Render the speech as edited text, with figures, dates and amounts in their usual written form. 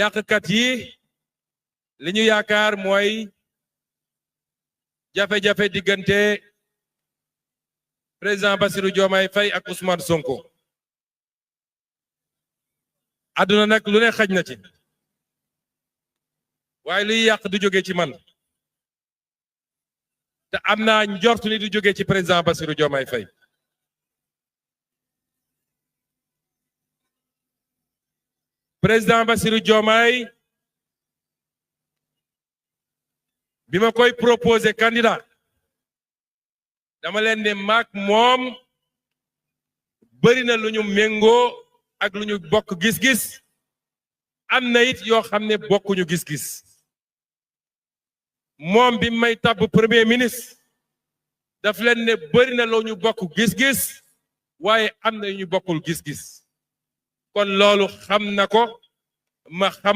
yàqkat yi li ñu yaakaar mooy jafe-jafe diggante président Bassirou Diomaye Faye ak Ousmane Sonko. àdduna nag lu ne xaj na ci waaye luy yàq du jóge ci man te am naa njort ni du jóge ci président Bassirou Diomaye Faye. président Bassirou Diomaye bi ma koy proposer candidat dama leen ne maak moom bëri na lu ñu méngoo ak lu ñu bokk gis-gis am na it yoo xam ne bokkuñu gis-gis moom bi may tabb premier ministre daf leen ne bëri na lu ñu bokk gis-gis waaye am na yu ñu bokkul gis-gis kon loolu xam na ko ma xam